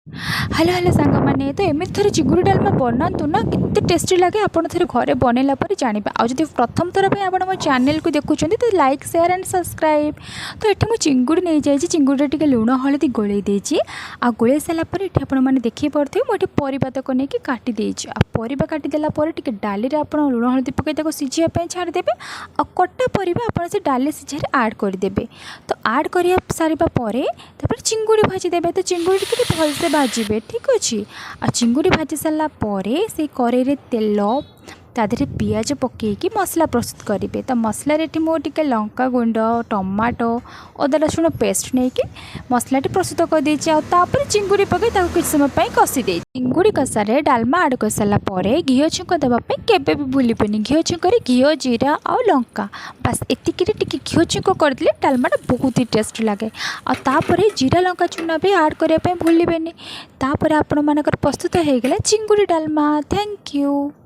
Hello hello ସାଙ୍ଗମାନେ, ତ ଏମିତି ଥରେ ଚିଙ୍ଗୁଡ଼ି ଡାଲମା ବନାନ୍ତୁ ନା, କେତେ ଟେଷ୍ଟି ଲାଗେ। ଆପଣ ଥରେ ଘରେ ବନେଇଲା ପରେ ଜାଣିବେ। ଆଉ ଯଦି ପ୍ରଥମ ଥର ପାଇଁ ଆପଣ ମୋ ଚ୍ୟାନେଲକୁ ଦେଖୁଛନ୍ତି, ତ ଲାଇକ୍, ସେୟାର ଆଣ୍ଡ ସବସ୍କ୍ରାଇବ୍। ତ ଏଠି ମୁଁ ଚିଙ୍ଗୁଡ଼ି ନେଇଯାଇଛି। ଚିଙ୍ଗୁଡ଼ିରେ ଟିକେ ଲୁଣ ହଳଦୀ ଗୋଳେଇ ଦେଇଛି। ଆଉ ଗୋଳେଇ ସାରିଲା ପରେ ଏଠି ଆପଣମାନେ ଦେଖି ପାରୁଥିବେ, ମୁଁ ଏଠି ପରିବା ତକ ନେଇକି କାଟି ଦେଇଛି। ଆଉ ପରିବା କାଟିଦେଲା ପରେ ଟିକେ ଡାଲିରେ ଆପଣ ଲୁଣ ହଳଦୀ ପକାଇ ତାକୁ ସିଝିବା ପାଇଁ ଛାଡ଼ିଦେବେ। ଆଉ କଟା ପରିବା ଆପଣ ସେ ଡାଲି ସିଝାରେ ଆଡ଼୍ କରିଦେବେ। ତ ଆଡ଼୍ କରିବା ସାରିବା ପରେ ତାପରେ ଚିଙ୍ଗୁଡ଼ି ଭାଜିଦେବେ। ତ ଚିଙ୍ଗୁଡ଼ି ଟିକେ ଭଲସେ ଭାଜିବେ, ଠିକ୍ ଅଛି। ଆଉ ଚିଙ୍ଗୁଡ଼ି ଭାଜି ସାରିଲା ପରେ ସେଇ କରେଇରେ ତେଲ, ତା ଦେହରେ ପିଆଜ ପକାଇକି ମସଲା ପ୍ରସ୍ତୁତ କରିବେ। ତ ମସଲାରେ ଏଠି ମୁଁ ଟିକେ ଲଙ୍କା ଗୁଣ୍ଡ, ଟମାଟୋ, ଅଦା ରସୁଣ ପେଷ୍ଟ ନେଇକି ମସଲାଟି ପ୍ରସ୍ତୁତ କରିଦେଇଛି। ଆଉ ତାପରେ ଚିଙ୍ଗୁଡ଼ି ପକାଇ ତାକୁ କିଛି ସମୟ ପାଇଁ କଷି ଦେଇଛି। ଚିଙ୍ଗୁଡ଼ି କଷାରେ ଡାଲମା ଆଡ଼୍ କରିସାରିଲା ପରେ ଘିଅ ଛୁଙ୍କ ଦେବା ପାଇଁ କେବେ ବି ଭୁଲିବେନି। ଘିଅ ଛୁଙ୍କରେ ଘିଅ, ଜିରା ଆଉ ଲଙ୍କା, ବାସ୍ ଏତିକିରେ ଟିକେ ଘିଅ ଛୁଙ୍କ କରିଦେଲେ ଡାଲମାଟା ବହୁତ ହି ଟେଷ୍ଟ ଲାଗେ। ଆଉ ତାପରେ ଜିରା ଲଙ୍କା ଚୁନା ବି ଆଡ଼୍ କରିବା ପାଇଁ ଭୁଲିବେନି। ତାପରେ ଆପଣମାନଙ୍କର ପ୍ରସ୍ତୁତ ହେଇଗଲା ଚିଙ୍ଗୁଡ଼ି ଡାଲମା। Thank you.